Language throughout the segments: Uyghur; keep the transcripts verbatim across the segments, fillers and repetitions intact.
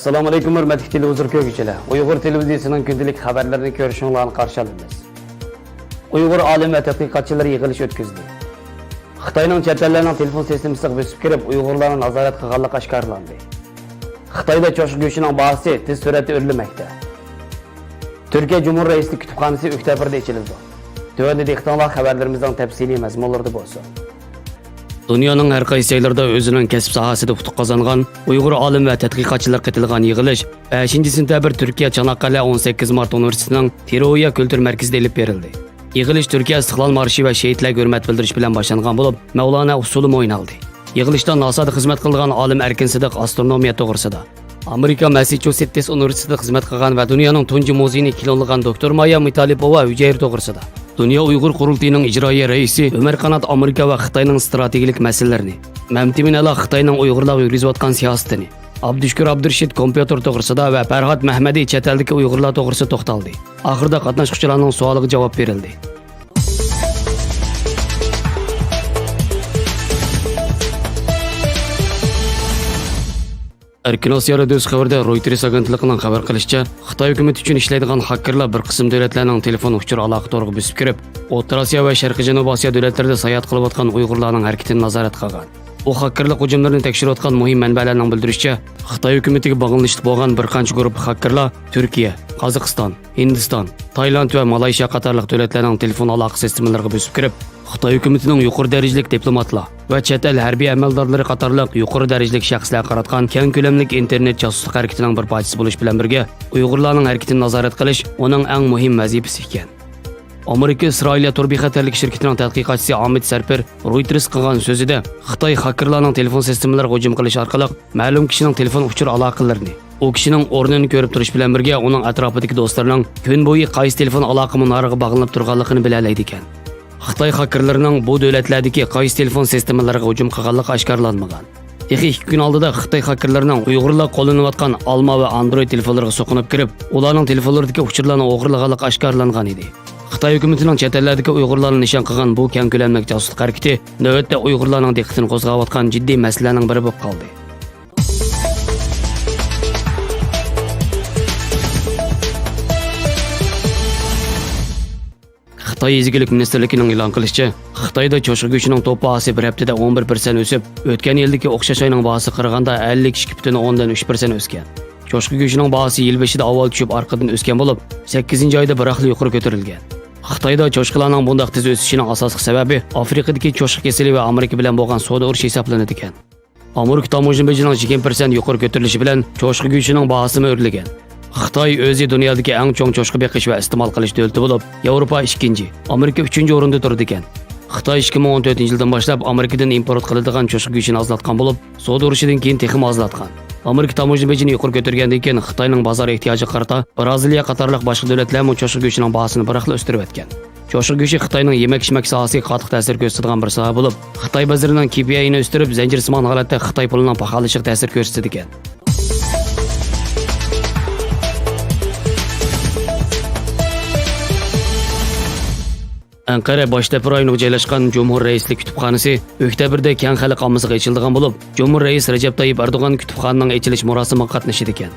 ئەسسالامۇئەلەيكۇم، ھۆرمەتلىك تېلېۋىزور كۆرگۈچىلەر. ئۇيغۇر تېلېۋىزىيىسىنىڭ كۈندىلىك خەۋەرلىرىنى كۆرۈشۈڭلارنى قارشى ئالىمىز. ئۇيغۇر ئالىم ۋە تەتقىقاتچىلىرى يىغىلىش ئۆتكۈزدى. خىتاينىڭ چەت ئەللەرنىڭ تېلېفون سىستېمىسىغا بۆسۈپ كىرىپ، ئۇيغۇرلارنى نازارەت قىلغانلىقى ئاشكارىلاندى. خىتايدا چوشقا گۆشىنىڭ باھاسى تېز سۈرئەتتە ئۆرلىمەكتە. تۈركىيە جۇمھۇر رەئىسلىك كۇتۇپخانىسى ئۆكتەبىردە ئېچىلىدۇ. تۆۋەندە دىققىتىڭلار خەۋەرلىرىمىزنىڭ تەپسىلىي مەزمۇنلىرىدا بولسۇن. دۇنيانىڭ ھەر قايسى جايلىرىدا ئۆزىنىڭ كەسىپ ساھەسىدە ئۇتۇق قازانغان ئۇيغۇر ئالىم ۋە تەتقىقاتچىلىرى قېتىلغان يىغىلىش بەشىنچى سېنتەبىر تۈركىيە چاناققالە ئون سەككىز مارت ئۇنىۋېرسىتېتىنىڭ تىرويا كۈلتۈر مەركىزىدە ئېلىپ بېرىلدى. يىغىلىش تۈركىيە ئىستىقلال مارشى ۋە شېھىتلەرگە ھۆرمەت بىلدۈرۈش بىلەن باشلانغان بولۇپ، مەۋلانا ئۇسسۇلۇم ئوينالدى. يىغىلىشتا ناسادا خىزمەت قىلىدىغان ئالىم ئەركىن سىدىق ئاسترونومىيە توغرىسىدا، ئامېرىكا ماسساچۇسېتس ئۇنىۋېرسىتېتىدا خىزمەت قىلغان ۋە دۇنيانىڭ تۇنجى مۇزېيىنى كىنولىغان دوكتور مايا مۇتالىپوۋا ھۈجەيرە توغرىسىدا، دۇنيا ئۇيغۇر قۇرۇلتىيىنىڭ ئىجرائىيە رەئىسى ئۆمەر قانات ئامېرىكا ۋە خىتاينىڭ ئىستراتېگىيەلىك مەسىلىلىرىنى، مەمتىمىن ئەلا خىتاينىڭ ئۇيغۇرلارغا يۈرگۈزۈۋاتقان سىياسىتىنى، ئابدۇشۈكۈر ئابدۇرېشىت كومپيۇتېر توغرىسىدا ۋە پەرھات مەھمەدى چەت ئەلدىكى ئۇيغۇرلار توغرىسىدا توختالدى. ئاخىرىدا قاتناشقۇچىلارنىڭ سوئالىغا جاۋاب بېرىلدى. ئەركىن ئاسىيا رادىيوسى خەۋىرىدە رويتېرس ئاگېنتلىقىنىڭ خەۋەر قىلىشىچە، خىتاي ھۆكۈمىتى ئۈچۈن ئىشلەيدىغان خاككېرلار بىر قىسىم دۆلەتلەرنىڭ تېلېفون ئۇچۇر ئالاقە تورىغا بۆسۈپ كىرىپ، ئوتتۇرا ئاسىيا ۋە شەرقىي جەنۇبىي ئاسىيا دۆلەتلىرىدە ساياھەت قىلىۋاتقان ئۇيغۇرلارنىڭ ھەرىكىتىنى نازارەت قىلغان. بۇ خاككېرلىق ھۇجۇملىرىنى تەكشۈرۈۋاتقان مۇھىم مەنبەلەرنىڭ بىلدۈرۈشىچە، خىتاي ھۆكۈمىتىگە باغلىنىشلىق بولغان بىر قانچە گۇرۇپپا خاككېرلار تۈركىيە، قازاقىستان، ھىندىستان، تايلاند ۋە مالايشىيا قاتارلىق دۆلەتلەرنىڭ تېلېفون ئالاقە سىستېمىلىرىغا بۆسۈپ كىرىپ، خىتاي ھۆكۈمىتىنىڭ يۇقىرى دەرىجىلىك دىپلوماتلار ۋە چەت ئەل ھەربىي ئەمەلدارلىرى قاتارلىق يۇقىرى دەرىجىلىك شەخسلەرگە قاراتقان كەڭ كۆلەملىك ئىنتېرنېت جاسۇسلۇق ھەرىكىتىنىڭ بىر پارچىسى بولۇش بىلەن بىرگە، ئۇيغۇرلارنىڭ ھەرىكىتىنى نازارەت قىلىش ئۇنىڭ ئەڭ مۇھىم ۋەزىپىسى ئىكەن. ئامېرىكا ئىسرائىلىيە تور بىخەتەرلىكى شىركىتىنىڭ تەتقىقاتچىسى ئامىت سەرپىر رويتېرسقا قىلغان سۆزىدە، خىتاي خاككېرلارنىڭ تېلېفون سىستېمىلىرىغا ھۇجۇم قىلىش ئارقىلىق مەلۇم كىشىنىڭ تېلېفون ئۇچۇر ئالاقىلىرىنى، ئۇ كىشىنىڭ ئورنىنى كۆرۈپ تۇرۇش بىلەن بىرگە، ئۇنىڭ ئەتراپىدىكى دوستلىرىنىڭ كۈن بويى قايسى تېلېفون ئالاقە مۇنارىغا باغلىنىپ تۇرغانلىقىنى بىلەلەيدىكەن. خىتاي خاككېرلىرىنىڭ بۇ دۆلەتلەردىكى قايسى تېلېفون سىستېمىلىرىغا ھۇجۇم قىلغانلىقى ئاشكارىلانمىغان. تېخى ئىككى كۈن ئالدىدا خىتاي خاككېرلىرىنىڭ ئۇيغۇرلار قوللىنىۋاتقان ئالما ۋە ئاندرويد تېلېفونلىرىغا سوقۇنۇپ كىرىپ، ئۇلارنىڭ تېلېفونلىرىدىكى ئۇچۇرلارنى ئوغرىلىغانلىقى ئاشكارىلانغان ئىدى. خىتاي ھۆكۈمىتىنىڭ چەت ئەللەردىكى ئۇيغۇرلارنى نىشان قىلغان بۇ كەڭ كۆلەملىك جاسۇسلۇق ھەرىكىتى نۆۋەتتە ئۇيغۇرلارنىڭ دىققىتىنى قوزغاۋاتقان جىددىي مەسىلىلەرنىڭ بىرى بولۇپ قالدى. خىتاي يېزا ئىگىلىك مىنىستىرلىكىنىڭ ئېلان قىلىشىچە، خىتايدا چوشقا گۆشىنىڭ توپ باھاسى بىر ھەپتىدە ئون بىر پىرسەنت ئۆسۈپ، ئۆتكەن يىلدىكى ئوخشاش ئاينىڭ باھاسىغا قارىغاندا ئەللىك ئىككى پۈتۈن ئوندىن ئۈچ پىرسەنت ئۆسكەن. چوشقا گۆشىنىڭ باھاسى يىل بېشىدا ئاۋۋال چۈشۈپ، ئارقىدىن ئۆسكەن بولۇپ، سەككىزىنچى ئايدا بىراقلا يۇقىرى كۆتۈرۈلگەن. خىتايدا چوشقىلارنىڭ بۇنداق تېز ئۆسۈشىنىڭ ئاساسلىق سەۋەبى ئافرىقىدىكى چوشقا كېسىلى ۋە ئامېرىكا بىلەن بولغان سودا ئۇرۇشى ھېسابلىنىدىكەن. ئامېرىكا تاموژنا بېجىنىڭ يىگىرمە پىرسەنت يۇقىرى كۆتۈرۈلۈشى بىلەن چوشقا گۆشىنىڭ باھاسىمۇ ئۆرلىگەن. خىتاي ئۆزى دۇنيادىكى ئەڭ چوڭ چوشقا بېقىش ۋە ئىستېمال قىلىش دۆلىتى بولۇپ، ياۋروپا ئىككىنچى، ئامېرىكا ئۈچىنچى ئورۇندا تۇرىدىكەن. خىتاي ئىككى مىڭ ئون تۆتىنچى يىلدىن باشلاپ ئامېرىكىدىن ئىمپورت قىلىدىغان چوشقا گۆشىنى ئازلاتقان بولۇپ، سودا ئۇرۇشىدىن كېيىن تېخىمۇ ئازلاتقان. ئامېرىكا تاموژنا بېجىنى يۇقىرى كۆتۈرگەندىن كېيىن، خىتاينىڭ بازار ئېھتىياجىغا قارىتا بىرازىلىيە قاتارلىق باشقا دۆلەتلەرمۇ چوشقا گۆشىنىڭ باھاسىنى بىراقلا ئۆستۈرۈۋەتكەن. چوشقا گۆشى خىتاينىڭ يېمەك-ئىچمەك ساھەسىگە قاتتىق تەسىر كۆرسىتىدىغان بىر ساھە بولۇپ، خىتاي بازىرىنىڭ كېي پىي ئاينى ئۆستۈرۈپ، زەنجىرسىمان ھالەتتە خىتاي پۇلىنىڭ پاخاللىشىغا تەسىر كۆرسىتىدىكەن. ئەنقەرە باشتەپە رايونىغا جايلاشقان جۇمھۇر رەئىسلىك كۇتۇپخانىسى ئۆكتەبىردە كەڭ خەلق ئاممىسىغا ئېچىلىدىغان بولۇپ، جۇمھۇر رەئىس رەجەپ تايىپ ئەردوغان كۇتۇپخانىنىڭ ئېچىلىش مۇراسىمىغا قاتنىشىدىكەن.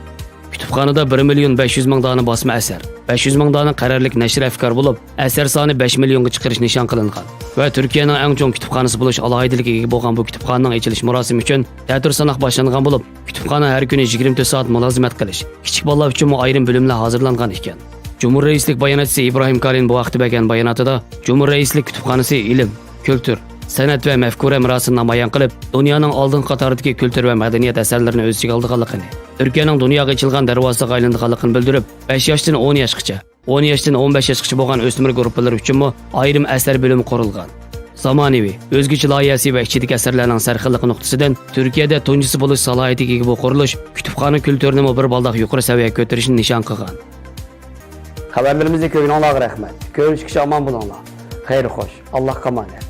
كۇتۇپخانىدا بىر مىليون بەش يۈز مىڭ دانە باسما ئەسەر، بەش يۈز مىڭ دانە قەرەللىك نەشر ئەفكار بولۇپ، ئەسەر سانى بەش مىليونغا چىقىرىش نىشان قىلىنغان. ۋە تۈركىيەنىڭ ئەڭ چوڭ كۇتۇپخانىسى بولۇش ئالاھىدىلىكىگە ئىگە بولغان بۇ كۇتۇپخانىنىڭ ئېچىلىش مۇراسىمى ئۈچۈن تەتۈر ساناق باشلانغان بولۇپ، كۇتۇپخانا ھەر كۈنى يىگىرمە تۆت سائەت مۇلازىمەت قىلىش، كىچىك بالىلار ئۈچۈنمۇ ئايرىم بۆلۈملەر ھازىرلانغان ئىكەن. جۇمھۇر رەئىسلىك باياناتچىسى ئىبراھىم كالىن بۇ ھەقتە بەرگەن باياناتىدا، جۇمھۇر رەئىسلىك كۇتۇپخانىسى ئىلىم، كۈلتۈر، سەنئەت ۋە مەفكۇرە مىراسىنى نامايان قىلىپ، دۇنيانىڭ ئالدىنقى قاتاردىكى كۈلتۈر ۋە مەدەنىيەت ئەسەرلىرىنى ئۆز ئىچىگە ئالىدىغانلىقىنى، تۈركىيەنىڭ دۇنياغا ئېچىلغان دەرۋازىسىغا ئايلىنىدىغانلىقىنى بىلدۈرۈپ، بەش ياشتىن ئون ياشقىچە، ئون ياشتىن ئون بەش ياشقىچە بولغان ئۆسمۈر گۇرۇپپىلىرى ئۈچۈنمۇ ئايرىم ئەسەر بۆلۈمى قۇرۇلغان. زامانىۋى، ئۆزگىچە لايىھەسى ۋە ئىچىدىكى ئەسەرلەرنىڭ سەرخىللىقى نۇقتىسىدىن تۈركىيەدە تۇنجىسى بولۇش سالاھىيىتىگە ئىگە بۇ قۇرۇلۇش كۇتۇپخانا كۈلتۈرىنىمۇ بىر بالداق يۇقىرى سەۋىيەگە كۆتۈرۈشنى نىشان قىلغان. خەۋەرلىرىمىزنى كۆرگىنىڭلارغا رەھمەت. كۆرۈشكىچە ئامان بولۇڭلار. خەير خوش. ئاللاھقا ئامانەت.